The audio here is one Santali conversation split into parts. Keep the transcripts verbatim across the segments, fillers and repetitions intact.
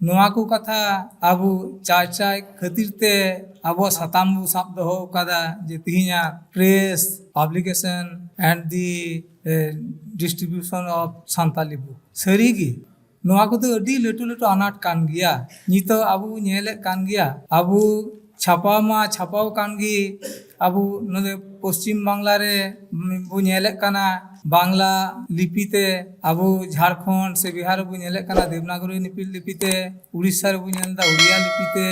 ᱱᱚᱣᱟ ᱠᱚ ᱠᱟᱛᱷᱟ ᱟᱵᱚ ᱪᱟᱨᱪᱟᱭ ᱠᱷᱟᱹᱛᱤᱨ ᱛᱮ ᱟᱵᱚ ᱥᱟᱛᱟᱢ ᱵᱚ ᱥᱟᱵ ᱫᱚᱦᱚ ᱟᱠᱟᱫᱟ ᱡᱮ ᱛᱤᱦᱤᱧᱟᱜ Press, Publication and the Distribution of Santali Book. ᱥᱟᱹᱨᱤᱜᱮ ᱱᱚᱣᱟ ᱠᱚᱫᱚ ᱟᱹᱰᱤ ᱞᱟᱹᱴᱩ ᱞᱟᱹᱴᱩ ᱟᱱᱟᱴ ᱠᱟᱱ ᱜᱮᱭᱟ᱾ ᱱᱤᱛᱚᱜ ᱟᱵᱚ ᱵᱚ ᱧᱮᱞᱮᱫ ᱠᱟᱱ ᱜᱮᱭᱟ, ᱟᱵᱚ ᱪᱷᱟᱯᱟ ᱢᱟ ᱪᱷᱟᱯᱟᱣ ᱠᱟᱱ ᱜᱮ, ᱟᱵᱚ ᱱᱚᱰᱮ ᱯᱚᱥᱪᱤᱢ ᱵᱟᱝᱞᱟ ᱨᱮ ᱵᱚ ᱧᱮᱞᱮᱫ ᱠᱟᱱᱟ ᱵᱟᱝᱞᱟ ᱞᱤᱯᱤ ᱛᱮ, ᱟᱵᱚ ᱡᱷᱟᱲᱠᱷᱚᱸᱰ ᱥᱮ ᱵᱤᱦᱟᱨ ᱨᱮᱵᱚ ᱧᱮᱞᱮᱫ ᱠᱟᱱᱟ ᱫᱮᱵᱽᱱᱟᱜᱚᱨᱤ ᱞᱤᱯᱤ, ᱞᱤᱯᱤ ᱛᱮ, ᱩᱲᱤᱥᱥᱟ ᱨᱮᱵᱚ ᱧᱮᱞ ᱮᱫᱟ ᱩᱲᱤᱭᱟ ᱞᱤᱯᱤ ᱛᱮ,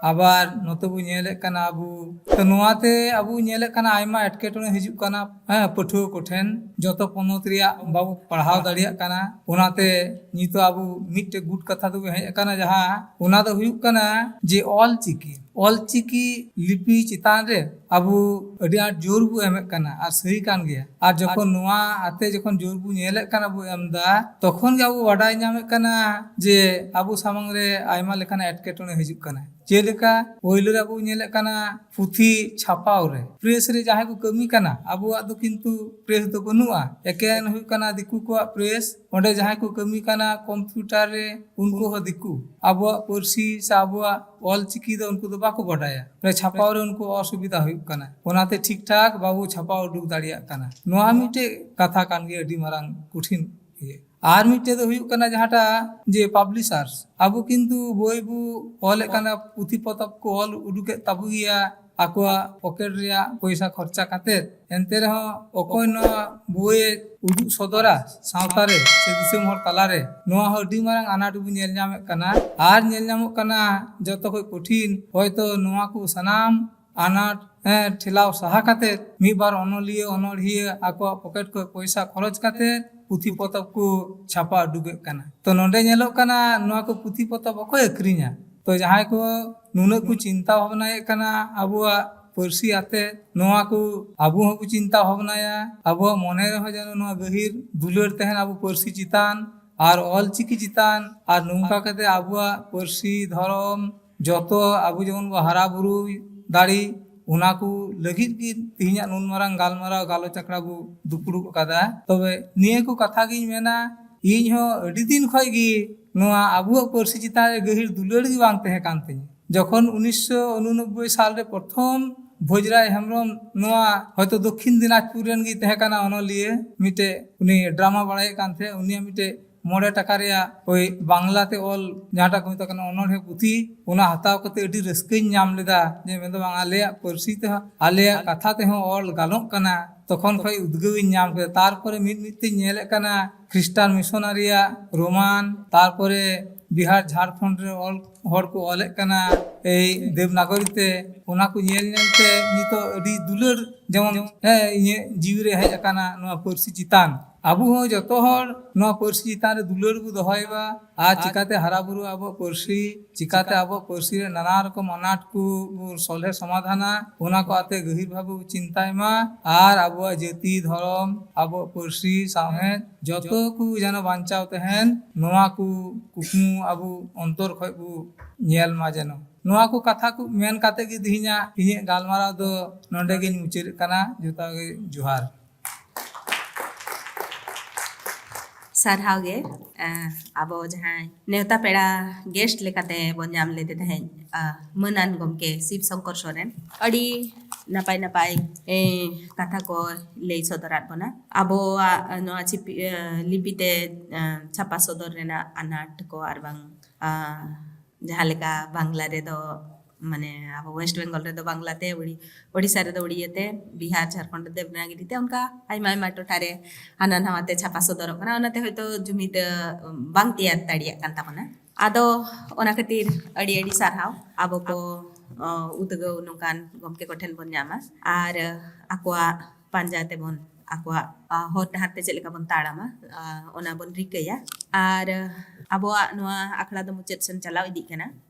ᱟᱵᱟᱨ ᱱᱚᱛᱮ ᱵᱚ ᱧᱮᱞᱮᱫ ᱠᱟᱱᱟ ᱟᱵᱚ᱾ ᱛᱚ ᱱᱚᱣᱟᱛᱮ ᱟᱵᱚ ᱧᱮᱞᱮᱫ ᱠᱟᱱᱟ ᱟᱭᱢᱟ ᱮᱴᱠᱮᱴᱚᱬᱮ ᱦᱤᱡᱩᱜ ᱠᱟᱱᱟ, ᱦᱮᱸ, ᱯᱟᱹᱴᱷᱩᱣᱟᱹ ᱠᱚᱴᱷᱮᱱ᱾ ᱡᱚᱛᱚ ᱯᱚᱱᱚᱛ ᱨᱮᱭᱟᱜ ᱵᱟᱵᱚ ᱯᱟᱲᱦᱟᱣ ᱫᱟᱲᱮᱭᱟᱜ ᱠᱟᱱᱟ᱾ ᱚᱱᱟᱛᱮ ᱱᱤᱛᱚᱜ ᱟᱵᱚ ᱢᱤᱫᱴᱮᱡ ᱜᱩᱴ ᱠᱟᱛᱷᱟ ᱫᱚᱵᱚ ᱦᱮᱡ ᱟᱠᱟᱱᱟ, ᱡᱟᱦᱟᱸ ᱚᱱᱟ ᱫᱚ ᱦᱩᱭᱩᱜ ᱠᱟᱱᱟ ᱡᱮ ᱚᱞ ᱪᱤᱠᱤ, ᱚᱞ ᱪᱤᱠᱤ ᱞᱤᱯᱤ ᱪᱮᱛᱟᱱ ᱨᱮ ᱟᱵᱚ ᱟᱹᱰᱤ ᱟᱸᱴ ᱡᱳᱨ ᱵᱚ ᱮᱢᱮᱫ ᱠᱟᱱᱟ, ᱟᱨ ᱥᱟᱹᱨᱤ ᱠᱟᱱ ᱜᱮᱭᱟ᱾ ᱟᱨ ᱡᱚᱠᱷᱚᱱ ᱱᱚᱣᱟ ᱟᱛᱮ ᱡᱚᱠᱷᱚᱱ ᱡᱳᱨ ᱵᱚ ᱧᱮᱞᱮᱫ ᱠᱟᱱᱟ, ᱵᱚ ᱮᱢ ᱮᱫᱟ, ᱛᱚᱠᱷᱚᱱ ᱜᱮ ᱟᱵᱚ ᱵᱟᱰᱟᱭ ᱧᱟᱢᱮᱫ ᱠᱟᱱᱟ ᱡᱮ ᱟᱵᱚ ᱥᱟᱢᱟᱝ ᱨᱮ ᱟᱭᱢᱟ ᱞᱮᱠᱟᱱᱟᱜ ᱮᱴᱠᱮᱴᱚᱬᱮ ᱦᱤᱡᱩᱜ ᱠᱟᱱᱟ᱾ ᱪᱮᱫ ᱞᱮᱠᱟ? ᱯᱳᱭᱞᱳ ᱨᱮ ᱟᱵᱚ ᱧᱮᱞᱮᱫ ᱠᱟᱱᱟ ᱯᱩᱛᱷᱤ ᱪᱷᱟᱯᱟᱣ ᱨᱮ, ᱯᱨᱮᱥ ᱨᱮ ᱡᱟᱦᱟᱸᱭ ᱠᱚ ᱠᱟᱹᱢᱤ ᱠᱟᱱᱟ, ᱟᱵᱚᱣᱟᱜ ᱫᱚ ᱠᱤᱱᱛᱩ ᱯᱨᱮᱥ ᱫᱚ ᱵᱟᱹᱱᱩᱜᱼᱟ᱾ ᱮᱠᱮᱱ ᱦᱩᱭᱩᱜ ᱠᱟᱱᱟ ᱫᱤᱠᱩ ᱠᱚᱣᱟᱜ ᱯᱨᱮᱥ᱾ ᱚᱸᱰᱮ ᱡᱟᱦᱟᱸᱭ ᱠᱚ ᱠᱟᱹᱢᱤ ᱠᱟᱱᱟ ᱠᱚᱢᱯᱤᱭᱩᱴᱟᱨ ᱨᱮ, ᱩᱱᱠᱩ ᱦᱚᱸ ᱫᱤᱠᱩ᱾ ᱟᱵᱚᱣᱟᱜ ᱯᱟᱹᱨᱥᱤ ᱥᱮ ᱟᱵᱚᱣᱟᱜ ᱚᱞ ᱪᱤᱠᱤ ᱫᱚ ᱩᱱᱠᱩ ᱫᱚ ᱵᱟᱠᱚ ᱵᱟᱰᱟᱭᱟ᱾ ᱚᱸᱰᱮ ᱪᱷᱟᱯᱟᱣ ᱨᱮ ᱩᱱᱠᱩ ᱚᱥᱩᱵᱤᱫᱷᱟ ᱦᱩᱭᱩᱜ ᱠᱟᱱᱟ, ᱚᱱᱟᱛᱮ ᱴᱷᱤᱠ ᱴᱷᱟᱠ ᱵᱟᱵᱚ ᱪᱷᱟᱯᱟ ᱩᱰᱩᱠ ᱫᱟᱲᱮᱭᱟᱜ ᱠᱟᱱᱟ᱾ ᱱᱚᱣᱟ ᱢᱤᱫᱴᱮᱡ ᱠᱟᱛᱷᱟ ᱠᱟᱱ ᱜᱮᱭᱟ, ᱟᱹᱰᱤ ᱢᱟᱨᱟᱝ ᱠᱚᱴᱷᱤᱱ ᱤᱭᱟᱹ᱾ ᱟᱨ ᱢᱤᱫᱴᱮᱡ ᱫᱚ ᱦᱩᱭᱩᱜ ᱠᱟᱱᱟ ᱡᱟᱦᱟᱸᱴᱟᱜ ᱡᱮ ᱯᱟᱵᱽᱞᱤᱥᱟᱨᱥ, ᱟᱵᱚ ᱠᱤᱱᱛᱩ ᱵᱳᱭ ᱵᱚ ᱚᱞᱮᱫ ᱠᱟᱱᱟ, ᱯᱩᱛᱷᱤ ᱯᱚᱛᱚᱵ ᱠᱚ ᱚᱞ ᱩᱰᱩᱠᱮᱫ ᱛᱟᱵᱚ ᱜᱮᱭᱟ ᱟᱠᱚᱣᱟᱜ ᱯᱚᱠᱮᱴ ᱨᱮᱭᱟᱜ ᱯᱚᱭᱥᱟ ᱠᱷᱚᱨᱪᱟ ᱠᱟᱛᱮᱫ᱾ ᱮᱱᱛᱮ ᱨᱮᱦᱚᱸ ᱚᱠᱚᱭ ᱱᱚᱣᱟ ᱵᱳᱭᱮ ᱩᱫᱩᱜ ᱥᱚᱫᱚᱨᱟ ᱥᱟᱶᱛᱟ ᱨᱮ ᱥᱮ ᱫᱤᱥᱚᱢ ᱦᱚᱲ ᱛᱟᱞᱟᱨᱮ, ᱱᱚᱣᱟ ᱦᱚᱸ ᱟᱹᱰᱤ ᱢᱟᱨᱟᱝ ᱟᱱᱟᱴ ᱵᱚᱱ ᱧᱮᱞ ᱧᱟᱢᱮᱫ ᱠᱟᱱᱟ᱾ ᱟᱨ ᱧᱮᱞ ᱧᱟᱢᱚᱜ ᱠᱟᱱᱟ ᱡᱚᱛᱚ ᱠᱷᱚᱱ ᱠᱚᱴᱷᱤᱱ, ᱦᱚᱭᱛᱚ ᱱᱚᱣᱟ ᱠᱚ ᱥᱟᱱᱟᱢ ᱟᱱᱟᱴ, ᱮᱸ, ᱴᱷᱮᱞᱟᱣ ᱥᱟᱦᱟ ᱠᱟᱛᱮᱫ ᱢᱤᱫ ᱵᱟᱨ ᱚᱱᱚᱞᱤᱭᱟᱹ ᱚᱱᱚᱲᱦᱤᱭᱟᱹ ᱟᱠᱚᱣᱟᱜ ᱯᱚᱠᱮᱴ ᱠᱷᱚᱱ ᱯᱚᱭᱥᱟ ᱠᱷᱚᱨᱚᱪ ᱠᱟᱛᱮᱫ ᱯᱩᱛᱷᱤ ᱯᱚᱛᱚᱵ ᱠᱚ ᱪᱷᱟᱯᱟ ᱩᱰᱩᱠᱮᱫ ᱠᱟᱱᱟ᱾ ᱛᱚ ᱱᱚᱰᱮ ᱧᱮᱞᱚᱜ ᱠᱟᱱᱟ ᱱᱚᱣᱟ ᱠᱚ ᱯᱩᱛᱷᱤ ᱯᱚᱛᱚᱵ ᱚᱠᱚᱭ ᱟᱹᱠᱷᱨᱤᱧᱟ? ᱛᱚ ᱡᱟᱦᱟᱸᱭ ᱠᱚ ᱱᱩᱱᱟᱹᱜ ᱠᱚ ᱪᱤᱱᱛᱟ ᱵᱷᱟᱵᱽᱱᱟᱭᱮᱫ ᱠᱟᱱᱟ ᱟᱵᱚᱣᱟᱜ ᱯᱟᱹᱨᱥᱤ ᱟᱛᱮ, ᱱᱚᱣᱟ ᱠᱚ ᱟᱵᱚ ᱦᱚᱸᱵᱚ ᱪᱤᱱᱛᱟ ᱵᱷᱟᱵᱽᱱᱟᱭᱟ, ᱟᱵᱚᱣᱟᱜ ᱢᱚᱱᱮ ᱨᱮᱦᱚᱸ ᱡᱮᱱᱚ ᱱᱚᱣᱟ ᱜᱟᱹᱦᱤᱨ ᱫᱩᱞᱟᱹᱲ ᱛᱟᱦᱮᱱ ᱟᱵᱚ ᱯᱟᱹᱨᱥᱤ ᱪᱮᱛᱟᱱ ᱟᱨ ᱚᱞ ᱪᱤᱠᱤ ᱪᱮᱛᱟᱱ, ᱟᱨ ᱱᱚᱝᱠᱟ ᱠᱟᱛᱮ ᱟᱵᱚᱣᱟᱜ ᱯᱟᱹᱨᱥᱤ, ᱫᱷᱚᱨᱚᱢ, ᱡᱚᱛᱚ ᱟᱵᱚ ᱡᱮᱢᱚᱱ ᱵᱚ ᱦᱟᱨᱟ ᱵᱩᱨᱩ ᱫᱟᱲᱮ, ᱚᱱᱟ ᱠᱚ ᱞᱟᱹᱜᱤᱫ ᱜᱮ ᱛᱮᱦᱮᱧᱟᱜ ᱱᱩᱱ ᱢᱟᱨᱟᱝ ᱜᱟᱞᱢᱟᱨᱟᱣ, ᱜᱟᱞᱚᱪ ᱟᱠᱷᱲᱟ ᱵᱚ ᱫᱩᱯᱲᱩᱵ ᱟᱠᱟᱫᱟ᱾ ᱛᱚᱵᱮ ᱱᱤᱭᱟᱹ ᱠᱚ ᱠᱟᱛᱷᱟ ᱜᱤᱧ ᱢᱮᱱᱟ, ᱤᱧ ᱦᱚᱸ ᱟᱹᱰᱤ ᱫᱤᱱ ᱠᱷᱚᱡ ᱜᱮ ᱱᱚᱣᱟ ᱟᱵᱚᱣᱟᱜ ᱯᱟᱹᱨᱥᱤ ᱪᱮᱛᱟᱱ ᱨᱮ ᱜᱟᱹᱦᱤᱨ ᱫᱩᱞᱟᱹᱲ ᱜᱮ ᱵᱟᱝ ᱛᱟᱦᱮᱸ ᱠᱟᱱ ᱛᱤᱧᱟᱹ᱾ ᱡᱚᱠᱷᱚᱱ ᱩᱱᱤᱥᱥᱚ ᱩᱱᱩᱱᱚᱵᱵᱳᱭ ᱥᱟᱞ ᱨᱮ ᱯᱨᱚᱛᱷᱚᱢ ᱵᱷᱳᱡᱽᱨᱟᱭ ᱦᱮᱢᱵᱨᱚᱢ, ᱱᱚᱣᱟ ᱦᱚᱭᱛᱳ ᱫᱚᱠᱠᱷᱤᱱ ᱫᱤᱱᱟᱡᱽᱯᱩᱨ ᱨᱮᱱ ᱜᱮ ᱛᱟᱦᱮᱸ ᱠᱟᱱᱟ ᱚᱱᱚᱞᱤᱭᱟᱹ, ᱢᱤᱫᱴᱮᱡ ᱩᱱᱤ ᱰᱨᱟᱢᱟ ᱵᱟᱲᱟᱭᱮᱫ ᱠᱟᱱ ᱛᱟᱦᱮᱸᱫ, ᱩᱱᱤᱭᱟᱜ ᱢᱤᱫᱴᱮᱡ ᱢᱚᱬᱮ ᱴᱟᱠᱟ ᱨᱮᱭᱟᱜ ᱳᱭ ᱵᱟᱝᱞᱟ ᱛᱮ ᱚᱞ ᱡᱟᱦᱟᱸᱴᱟᱜ ᱠᱚ ᱢᱮᱛᱟᱜ ᱠᱟᱱᱟ ᱚᱱᱚᱬᱦᱮ ᱯᱩᱛᱷᱤ, ᱚᱱᱟ ᱦᱟᱛᱟᱣ ᱠᱟᱛᱮ ᱟᱹᱰᱤ ᱨᱟᱹᱥᱠᱟᱹᱧ ᱧᱟᱢ ᱞᱮᱫᱟ᱾ ᱡᱮ ᱢᱮᱱᱫᱚ ᱵᱟᱝ, ᱟᱞᱮᱭᱟᱜ ᱯᱟᱹᱨᱥᱤ ᱛᱮᱦᱚᱸ, ᱟᱞᱮᱭᱟᱜ ᱠᱟᱛᱷᱟ ᱛᱮᱦᱚᱸ ᱚᱞ ᱜᱟᱱᱚᱜ ᱠᱟᱱᱟ᱾ ᱛᱚᱠᱷᱚᱱ ᱠᱷᱚᱱ ᱩᱫᱽᱜᱟᱹᱣ ᱤᱧ ᱧᱟᱢ ᱠᱮᱫᱟ᱾ ᱛᱟᱨᱯᱚᱨᱮ ᱢᱤᱫ ᱢᱤᱫ ᱛᱮᱧ ᱧᱮᱞᱮᱫ ᱠᱟᱱᱟ ᱠᱷᱨᱤᱥᱴᱟᱱ ᱢᱤᱥᱚᱱᱟᱨᱤᱭᱟᱜ ᱨᱳᱢᱟᱱ, ᱛᱟᱨᱯᱚᱨᱮ ᱵᱤᱦᱟᱨ ᱡᱷᱟᱲᱠᱷᱚᱸᱰ ᱨᱮ ᱚᱞ, ᱦᱚᱲ ᱠᱚ ᱚᱞᱮᱫ ᱠᱟᱱᱟ ᱮᱭ ᱫᱮᱵᱽᱱᱟᱜᱚᱨᱤ ᱛᱮ᱾ ᱚᱱᱟ ᱠᱚ ᱧᱮᱞ ᱧᱮᱞ ᱛᱮ ᱱᱤᱛᱚᱜ ᱟᱹᱰᱤ ᱫᱩᱞᱟᱹᱲ ᱡᱮᱢᱚᱱ, ᱦᱮᱸ, ᱤᱧᱟᱹᱜ ᱡᱤᱣᱤ ᱨᱮ ᱦᱮᱡ ᱟᱠᱟᱱᱟ ᱱᱚᱣᱟ ᱯᱟᱹᱨᱥᱤ ᱪᱮᱛᱟᱱ᱾ ᱟᱵᱚ ᱦᱚᱸ ᱡᱚᱛᱚ ᱦᱚᱲ ᱱᱚᱣᱟ ᱯᱟᱹᱨᱥᱤ ᱪᱮᱛᱟᱱ ᱨᱮ ᱫᱩᱞᱟᱹᱲ ᱵᱚ ᱫᱚᱦᱚᱭ ᱢᱟ᱾ ᱟᱨ ᱪᱤᱠᱟᱛᱮ ᱦᱟᱨᱟ ᱵᱩᱨᱩ ᱟᱵᱚᱣᱟᱜ ᱯᱟᱹᱨᱥᱤ, ᱪᱤᱠᱟᱛᱮ ᱟᱵᱚᱣᱟᱜ ᱯᱟᱹᱨᱥᱤ ᱨᱮ ᱱᱟᱱᱟ ᱨᱚᱠᱚᱢ ᱟᱱᱟᱴ ᱠᱚ ᱵᱚ ᱥᱚᱞᱦᱮ ᱥᱚᱢᱟᱫᱷᱟᱱᱟ, ᱚᱱᱟ ᱠᱚ ᱟᱛᱮ ᱜᱟᱹᱦᱤᱨ ᱵᱷᱟᱵᱮ ᱵᱚ ᱪᱤᱱᱛᱟᱭ ᱢᱟ᱾ ᱟᱨ ᱟᱵᱚᱣᱟᱜ ᱡᱟᱹᱛᱤ, ᱫᱷᱚᱨᱚᱢ, ᱟᱵᱚᱣᱟᱜ ᱯᱟᱹᱨᱥᱤ, ᱥᱟᱶᱦᱮᱫ ᱡᱚᱛᱚ ᱠᱚ ᱡᱮᱱᱚ ᱵᱟᱧᱪᱟᱣ ᱛᱟᱦᱮᱱ, ᱱᱚᱣᱟ ᱠᱚ ᱠᱩᱠᱢᱩ ᱟᱵᱚ ᱚᱱᱛᱚᱨ ᱠᱷᱚᱡ ᱵᱚ ᱧᱮᱞ ᱢᱟ ᱡᱮᱱᱚ᱾ ᱱᱚᱣᱟ ᱠᱚ ᱠᱟᱛᱷᱟ ᱠᱚ ᱢᱮᱱ ᱠᱟᱛᱮ ᱜᱮ ᱛᱮᱦᱮᱧᱟᱜ ᱤᱧᱟᱹᱜ ᱜᱟᱞᱢᱟᱨᱟᱣ ᱫᱚ ᱱᱚᱰᱮ ᱜᱤᱧ ᱢᱩᱪᱟᱹᱫᱮᱫ ᱠᱟᱱᱟ᱾ ᱡᱚᱛᱚ ᱜᱮ ᱡᱚᱦᱟᱨ᱾ ᱥᱟᱨᱦᱟᱣ ᱜᱮ, ᱮᱸ, ᱟᱵᱚ ᱡᱟᱦᱟᱸᱭ ᱱᱮᱣᱛᱟ ᱯᱮᱲᱟ ᱜᱮᱥᱴ ᱞᱮᱠᱟᱛᱮ ᱵᱚᱱ ᱧᱟᱢ ᱞᱮᱫᱮ ᱛᱟᱦᱮᱸᱫ, ᱟ, ᱢᱟᱹᱱᱟᱱ ᱜᱚᱢᱠᱮ ᱥᱤᱵ ᱥᱚᱝᱠᱚᱨ ᱥᱚᱨᱮᱱ᱾ ᱟᱹᱰᱤ ᱱᱟᱯᱟᱭ ᱱᱟᱯᱟᱭ, ᱮᱸ, ᱠᱟᱛᱷᱟ ᱠᱚ ᱞᱟᱹᱭ ᱥᱚᱫᱚᱨᱟᱫ ᱵᱚᱱᱟ᱾ ᱟᱵᱚᱣᱟᱜ ᱱᱚᱣᱟ ᱪᱤᱯᱤ-, ᱮᱸ, ᱞᱤᱯᱤ ᱛᱮ, ᱮᱸ, ᱪᱷᱟᱯᱟ ᱥᱚᱫᱚᱨ ᱨᱮᱱᱟᱜ ᱟᱱᱟᱴ ᱠᱚ ᱟᱨ ᱵᱟᱝ, ᱟ, ᱡᱟᱦᱟᱸ ᱞᱮᱠᱟ ᱵᱟᱝᱞᱟ ᱨᱮᱫᱚ, ᱢᱟᱱᱮ, ᱟᱵᱚ ᱣᱮᱥᱴ ᱵᱮᱝᱜᱚᱞ ᱨᱮᱫᱚ ᱵᱟᱝᱞᱟ ᱛᱮ, ᱳᱲᱤ-, ᱳᱰᱤᱥᱟ ᱨᱮᱫᱚ ᱳᱲᱤᱭᱟᱹ ᱛᱮ, ᱵᱤᱦᱟᱨ, ᱡᱷᱟᱲᱠᱷᱚᱸᱰ ᱨᱮ ᱫᱮᱵᱽᱱᱟᱜᱤᱨᱤ ᱛᱮ, ᱚᱱᱠᱟ ᱟᱭᱢᱟ ᱟᱭᱢᱟ ᱴᱚᱴᱷᱟ ᱨᱮ ᱦᱟᱱᱟ ᱱᱟᱣᱟ ᱛᱮ ᱪᱷᱟᱯᱟ ᱥᱚᱫᱚᱨᱚᱜ ᱠᱟᱱᱟ᱾ ᱚᱱᱟᱛᱮ ᱦᱚᱭᱛᱳ ᱡᱩᱢᱤᱫ, ᱟᱸ, ᱵᱟᱝ ᱛᱮᱭᱟᱨ ᱫᱟᱲᱮᱭᱟᱜ ᱠᱟᱱ ᱛᱟᱵᱚᱱᱟ᱾ ᱟᱫᱚ ᱚᱱᱟ ᱠᱷᱟᱹᱛᱤᱨ ᱟᱹᱰᱤ ᱟᱹᱰᱤ ᱥᱟᱨᱦᱟᱣ ᱟᱵᱚ ᱠᱚ, ᱟᱸ, ᱩᱫᱽᱜᱟᱹᱣ ᱱᱚᱝᱠᱟᱱ ᱜᱚᱢᱠᱮ ᱠᱚᱴᱷᱮᱱ ᱵᱚᱱ ᱧᱟᱢᱟ ᱟᱨ ᱟᱠᱚᱣᱟᱜ ᱯᱟᱸᱡᱟ ᱛᱮᱵᱚᱱ, ᱟᱠᱚᱣᱟᱜ, ᱟᱸ, ᱦᱚᱨ ᱰᱟᱦᱟᱨ ᱛᱮ ᱪᱮᱫ ᱞᱮᱠᱟ ᱵᱚᱱ ᱛᱟᱲᱟᱢᱟ, ᱟᱸ, ᱚᱱᱟ ᱵᱚᱱ ᱨᱤᱠᱟᱹᱭᱟ᱾ ᱟᱨ ᱟᱵᱚᱣᱟᱜ ᱱᱚᱣᱟ ᱟᱠᱷᱲᱟ ᱫᱚ ᱢᱩᱪᱟᱹᱫ ᱥᱮᱱ ᱪᱟᱞᱟᱣ ᱤᱫᱤᱜ ᱠᱟᱱᱟ᱾